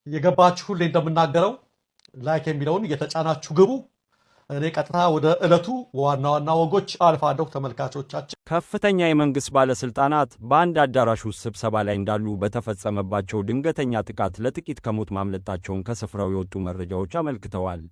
የገባችሁ ሁሌ እንደምናገረው like የሚለውን እየተጫናችሁ ግቡ። እኔ ቀጥታ ወደ ዕለቱ ዋና ዋና ወጎች አልፋለሁ። ተመልካቾቻችን፣ ከፍተኛ የመንግሥት ባለሥልጣናት በአንድ አዳራሽ ውስጥ ስብሰባ ላይ እንዳሉ በተፈጸመባቸው ድንገተኛ ጥቃት ለጥቂት ከሞት ማምለጣቸውን ከስፍራው የወጡ መረጃዎች አመልክተዋል።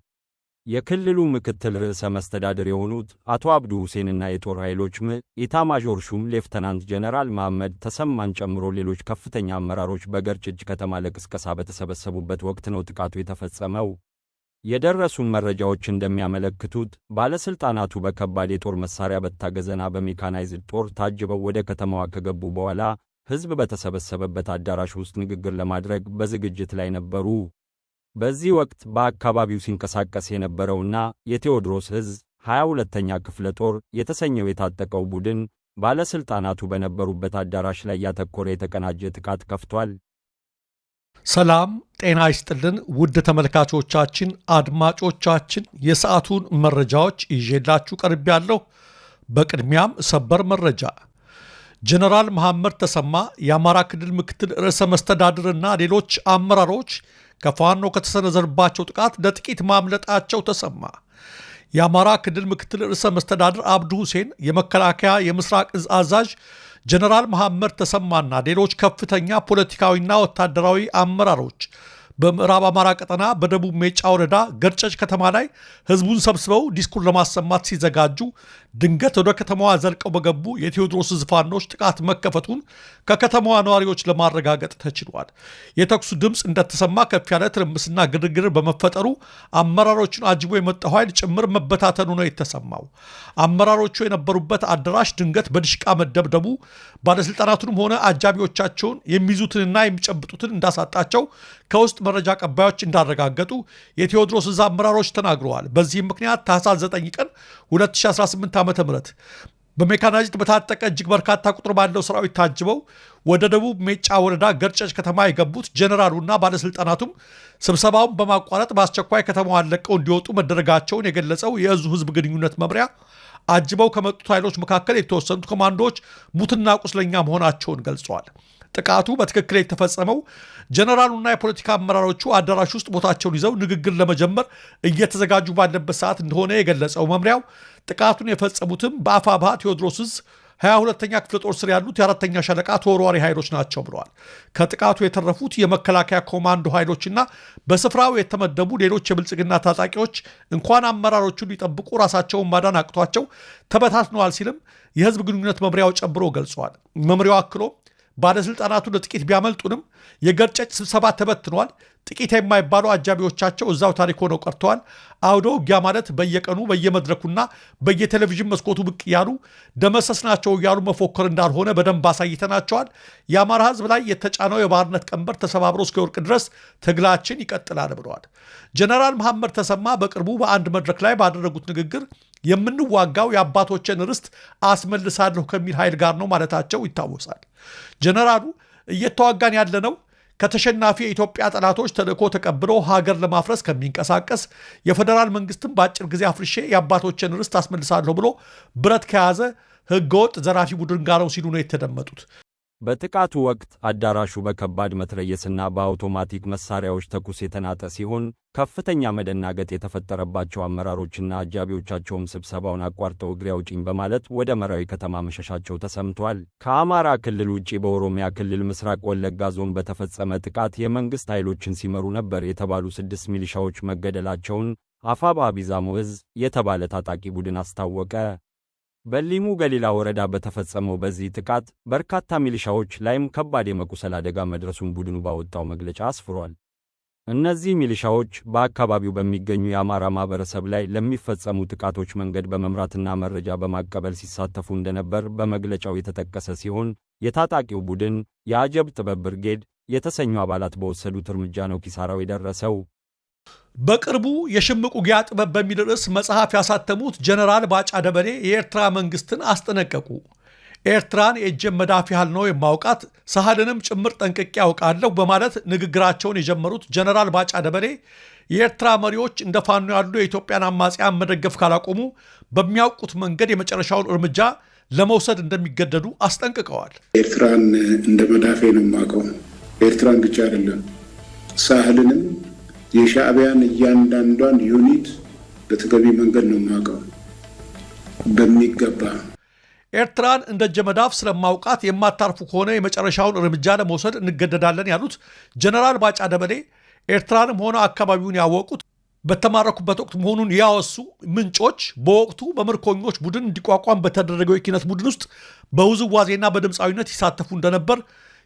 የክልሉ ምክትል ርዕሰ መስተዳድር የሆኑት አቶ አብዱ ሁሴንና የጦር ኃይሎች ኤታማዦር ሹም ሌፍተናንት ጀነራል መሐመድ ተሰማን ጨምሮ ሌሎች ከፍተኛ አመራሮች በገርጨጭ ከተማ ለቅስቀሳ በተሰበሰቡበት ወቅት ነው ጥቃቱ የተፈጸመው። የደረሱን መረጃዎች እንደሚያመለክቱት፣ ባለሥልጣናቱ በከባድ የጦር መሳሪያ በታገዘና በሜካናይዝድ ጦር ታጅበው ወደ ከተማዋ ከገቡ በኋላ ሕዝብ በተሰበሰበበት አዳራሽ ውስጥ ንግግር ለማድረግ በዝግጅት ላይ ነበሩ። በዚህ ወቅት በአካባቢው ሲንቀሳቀስ የነበረውና የቴዎድሮስ ዕዝ 22ኛ ክፍለ ጦር የተሰኘው የታጠቀው ቡድን ባለሥልጣናቱ በነበሩበት አዳራሽ ላይ ያተኮረ የተቀናጀ ጥቃት ከፍቷል። ሰላም ጤና ይስጥልን ውድ ተመልካቾቻችን፣ አድማጮቻችን፣ የሰዓቱን መረጃዎች ይዤላችሁ ቀርቤያለሁ። በቅድሚያም ሰበር መረጃ፣ ጀነራል መሐመድ ተሰማ፣ የአማራ ክልል ምክትል ርዕሰ መስተዳድርና ሌሎች አመራሮች ከፋኖ ከተሰነዘረባቸው ጥቃት ለጥቂት ማምለጣቸው ተሰማ። የአማራ ክልል ምክትል ርዕሰ መስተዳድር አብዱ ሁሴን፣ የመከላከያ የምስራቅ እዝ አዛዥ ጀነራል መሐመድ ተሰማና ሌሎች ከፍተኛ ፖለቲካዊና ወታደራዊ አመራሮች በምዕራብ አማራ ቀጠና በደቡብ ሜጫ ወረዳ ገርጨጭ ከተማ ላይ ህዝቡን ሰብስበው ዲስኩር ለማሰማት ሲዘጋጁ ድንገት ወደ ከተማዋ ዘልቀው በገቡ የቴዎድሮስ ዕዝ ፋኖች ጥቃት መከፈቱን ከከተማዋ ነዋሪዎች ለማረጋገጥ ተችሏል። የተኩሱ ድምፅ እንደተሰማ ከፍ ያለ ትርምስና ግርግር በመፈጠሩ አመራሮቹን አጅቦ የመጣው ኃይል ጭምር መበታተኑ ነው የተሰማው። አመራሮቹ የነበሩበት አዳራሽ ድንገት በድሽቃ መደብደቡ ባለስልጣናቱንም ሆነ አጃቢዎቻቸውን የሚይዙትንና የሚጨብጡትን እንዳሳጣቸው ከውስጥ መረጃ አቀባዮች እንዳረጋገጡ የቴዎድሮስ ዕዝ አመራሮች ተናግረዋል። በዚህም ምክንያት ታህሳስ 9 ቀን 2018 ዓ ም በሜካናይዝድ በታጠቀ እጅግ በርካታ ቁጥር ባለው ሰራዊት ታጅበው ወደ ደቡብ ሜጫ ወረዳ ገርጨጭ ከተማ የገቡት ጀኔራሉና ባለስልጣናቱም ስብሰባውን በማቋረጥ በአስቸኳይ ከተማዋን ለቀው እንዲወጡ መደረጋቸውን የገለጸው የእዙ ህዝብ ግንኙነት መምሪያ፣ አጅበው ከመጡት ኃይሎች መካከል የተወሰኑት ኮማንዶዎች ሙትና ቁስለኛ መሆናቸውን ገልጸዋል። ጥቃቱ በትክክል የተፈጸመው ጀነራሉና የፖለቲካ አመራሮቹ አዳራሽ ውስጥ ቦታቸውን ይዘው ንግግር ለመጀመር እየተዘጋጁ ባለበት ሰዓት እንደሆነ የገለጸው መምሪያው፣ ጥቃቱን የፈጸሙትም በአፋብኃ ቴዎድሮስ ዕዝ 22ኛ ክፍለ ጦር ስር ያሉት የአራተኛ ሻለቃ ተወርዋሪ ኃይሎች ናቸው ብለዋል። ከጥቃቱ የተረፉት የመከላከያ ኮማንዶ ኃይሎችና በስፍራው የተመደቡ ሌሎች የብልጽግና ታጣቂዎች እንኳን አመራሮቹን ሊጠብቁ ራሳቸውን ማዳን አቅቷቸው ተበታትነዋል ሲልም የህዝብ ግንኙነት መምሪያው ጨምሮ ገልጸዋል። መምሪያው አክሎ ባለስልጣናቱ ለጥቂት ቢያመልጡንም የገርጨጭ ስብሰባ ተበትኗል። ጥቂት የማይባሉ አጃቢዎቻቸው እዛው ታሪክ ሆነው ቀርተዋል። አውደ ውጊያ ማለት በየቀኑ በየመድረኩና በየቴሌቪዥን መስኮቱ ብቅ እያሉ ደመሰስናቸው እያሉ መፎከር እንዳልሆነ በደንብ አሳይተናቸዋል። የአማራ ሕዝብ ላይ የተጫነው የባርነት ቀንበር ተሰባብሮ እስኪወርቅ ድረስ ትግላችን ይቀጥላል ብለዋል። ጀነራል መሐመድ ተሰማ በቅርቡ በአንድ መድረክ ላይ ባደረጉት ንግግር የምንዋጋው የአባቶችን ርስት አስመልሳለሁ ከሚል ኃይል ጋር ነው ማለታቸው ይታወሳል። ጀነራሉ እየተዋጋን ያለነው ከተሸናፊ የኢትዮጵያ ጠላቶች ተልዕኮ ተቀብሎ ሀገር ለማፍረስ ከሚንቀሳቀስ፣ የፌዴራል መንግስትም በአጭር ጊዜ አፍርሼ የአባቶችን ርስት አስመልሳለሁ ብሎ ብረት ከያዘ ህገወጥ ዘራፊ ቡድን ጋር ነው ሲሉ ነው የተደመጡት። በጥቃቱ ወቅት አዳራሹ በከባድ መትረየስና በአውቶማቲክ መሳሪያዎች ተኩስ የተናጠ ሲሆን፣ ከፍተኛ መደናገጥ የተፈጠረባቸው አመራሮችና አጃቢዎቻቸውም ስብሰባውን አቋርጠው እግሬ አውጪኝ በማለት ወደ መራዊ ከተማ መሸሻቸው ተሰምቷል። ከአማራ ክልል ውጪ በኦሮሚያ ክልል ምስራቅ ወለጋ ዞን በተፈጸመ ጥቃት የመንግሥት ኃይሎችን ሲመሩ ነበር የተባሉ 6 ሚሊሻዎች መገደላቸውን አፋብኃ ቢዛሞ ዕዝ የተባለ ታጣቂ ቡድን አስታወቀ። በሊሙ ገሊላ ወረዳ በተፈጸመው በዚህ ጥቃት በርካታ ሚሊሻዎች ላይም ከባድ የመቁሰል አደጋ መድረሱን ቡድኑ ባወጣው መግለጫ አስፍሯል። እነዚህ ሚሊሻዎች በአካባቢው በሚገኙ የአማራ ማህበረሰብ ላይ ለሚፈጸሙ ጥቃቶች መንገድ በመምራትና መረጃ በማቀበል ሲሳተፉ እንደነበር በመግለጫው የተጠቀሰ ሲሆን፣ የታጣቂው ቡድን የአጀብ ጥበብ ብርጌድ የተሰኙ አባላት በወሰዱት እርምጃ ነው ኪሳራው የደረሰው። በቅርቡ የሽምቅ ውጊያ ጥበብ በሚል ርዕስ መጽሐፍ ያሳተሙት ጀነራል ባጫ ደበሌ የኤርትራ መንግስትን አስጠነቀቁ። ኤርትራን የእጄን መዳፍ ያህል ነው የማውቃት፣ ሳህልንም ጭምር ጠንቅቄ ያውቃለሁ በማለት ንግግራቸውን የጀመሩት ጀነራል ባጫ ደበሌ የኤርትራ መሪዎች እንደ ፋኖ ያሉ የኢትዮጵያን አማጽያን መደገፍ ካላቆሙ በሚያውቁት መንገድ የመጨረሻውን እርምጃ ለመውሰድ እንደሚገደዱ አስጠንቅቀዋል። ኤርትራን እንደ መዳፌ ነው የማውቀው። ኤርትራን ብቻ አይደለም፣ ሳህልንም የሻዕቢያን እያንዳንዷን unit በተገቢ መንገድ ነው የማውቀው በሚገባ። ኤርትራን እንደ እጀ መዳፍ ስለማውቃት የማታርፉ ከሆነ የመጨረሻውን እርምጃ ለመውሰድ እንገደዳለን ያሉት ጀነራል ባጫ ደበሌ ኤርትራንም ሆነ አካባቢውን ያወቁት በተማረኩበት ወቅት መሆኑን ያወሱ ምንጮች በወቅቱ በምርኮኞች ቡድን እንዲቋቋም በተደረገው የኪነት ቡድን ውስጥ በውዝዋዜና በድምፃዊነት ይሳተፉ እንደነበር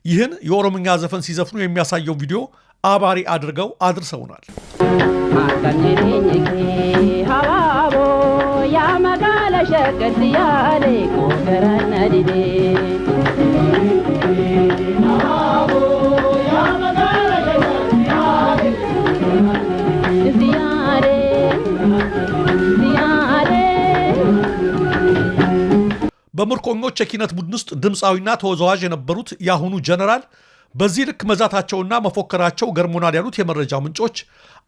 ይህን የኦሮምኛ ዘፈን ሲዘፍኑ የሚያሳየው ቪዲዮ አባሪ አድርገው አድርሰውናል። በምርኮኞች የኪነት ቡድን ውስጥ ድምፃዊና ተወዛዋዥ የነበሩት የአሁኑ ጀነራል በዚህ ልክ መዛታቸውና መፎከራቸው ገርሞናል ያሉት የመረጃ ምንጮች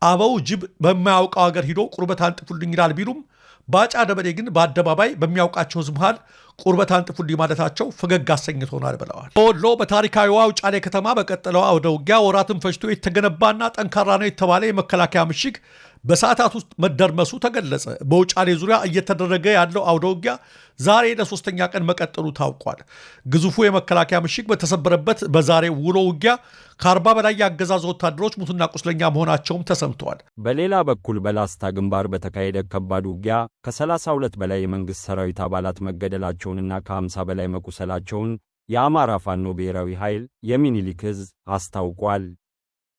አበው ጅብ በማያውቀው ሀገር ሂዶ ቁርበት አንጥፉልኝ ይላል ቢሉም ባጫ ደበሌ ግን በአደባባይ በሚያውቃቸው ሕዝብ መሃል ቁርበት አንጥፉልኝ ማለታቸው ፈገግ አሰኝቶናል ብለዋል። በወሎ በታሪካዊዋ ውጫሌ ከተማ በቀጠለው አውደ ውጊያ ወራትን ፈጅቶ የተገነባና ጠንካራ ነው የተባለ የመከላከያ ምሽግ በሰዓታት ውስጥ መደርመሱ ተገለጸ። በውጫሌ ዙሪያ እየተደረገ ያለው አውደ ውጊያ ዛሬ ለሶስተኛ ቀን መቀጠሉ ታውቋል። ግዙፉ የመከላከያ ምሽግ በተሰበረበት በዛሬ ውሎ ውጊያ ከ40 በላይ የአገዛዙ ወታደሮች ሙትና ቁስለኛ መሆናቸውም ተሰምተዋል። በሌላ በኩል በላስታ ግንባር በተካሄደ ከባድ ውጊያ ከ32 በላይ የመንግሥት ሰራዊት አባላት መገደላቸውንና ከ50 በላይ መቁሰላቸውን የአማራ ፋኖ ብሔራዊ ኃይል የሚኒሊክ ዕዝ አስታውቋል።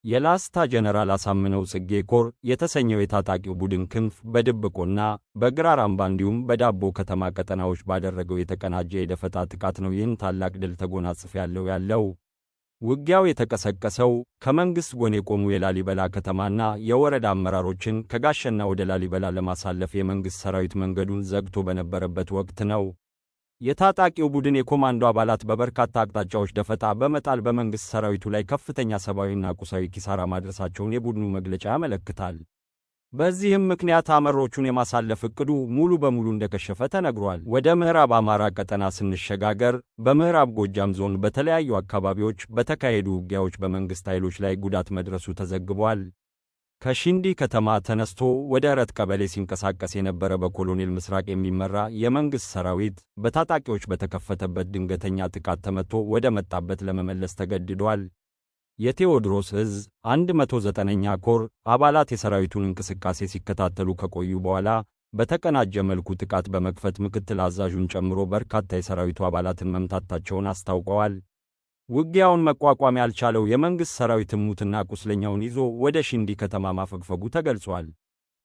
የላስታ ጀነራል አሳምነው ጽጌ ኮር የተሰኘው የታጣቂው ቡድን ክንፍ በድብቆና በግራር አምባ እንዲሁም በዳቦ ከተማ ቀጠናዎች ባደረገው የተቀናጀ የደፈጣ ጥቃት ነው ይህን ታላቅ ድል ተጎናጽፌያለሁ ያለው። ውጊያው የተቀሰቀሰው ከመንግሥት ጎን የቆሙ የላሊበላ ከተማና የወረዳ አመራሮችን ከጋሸና ወደ ላሊበላ ለማሳለፍ የመንግሥት ሰራዊት መንገዱን ዘግቶ በነበረበት ወቅት ነው። የታጣቂው ቡድን የኮማንዶ አባላት በበርካታ አቅጣጫዎች ደፈጣ በመጣል በመንግሥት ሰራዊቱ ላይ ከፍተኛ ሰብአዊና ቁሳዊ ኪሳራ ማድረሳቸውን የቡድኑ መግለጫ ያመለክታል። በዚህም ምክንያት አመራሮቹን የማሳለፍ ዕቅዱ ሙሉ በሙሉ እንደከሸፈ ተነግሯል። ወደ ምዕራብ አማራ ቀጠና ስንሸጋገር በምዕራብ ጎጃም ዞን በተለያዩ አካባቢዎች በተካሄዱ ውጊያዎች በመንግሥት ኃይሎች ላይ ጉዳት መድረሱ ተዘግቧል። ከሺንዲ ከተማ ተነስቶ ወደ እረት ቀበሌ ሲንቀሳቀስ የነበረ በኮሎኔል ምስራቅ የሚመራ የመንግሥት ሰራዊት በታጣቂዎች በተከፈተበት ድንገተኛ ጥቃት ተመቶ ወደ መጣበት ለመመለስ ተገድዷል። የቴዎድሮስ ዕዝ 109ኛ ኮር አባላት የሰራዊቱን እንቅስቃሴ ሲከታተሉ ከቆዩ በኋላ በተቀናጀ መልኩ ጥቃት በመክፈት ምክትል አዛዡን ጨምሮ በርካታ የሰራዊቱ አባላትን መምታታቸውን አስታውቀዋል። ውጊያውን መቋቋም ያልቻለው የመንግሥት ሰራዊት ሙትና ቁስለኛውን ይዞ ወደ ሽንዲ ከተማ ማፈግፈጉ ተገልጿል።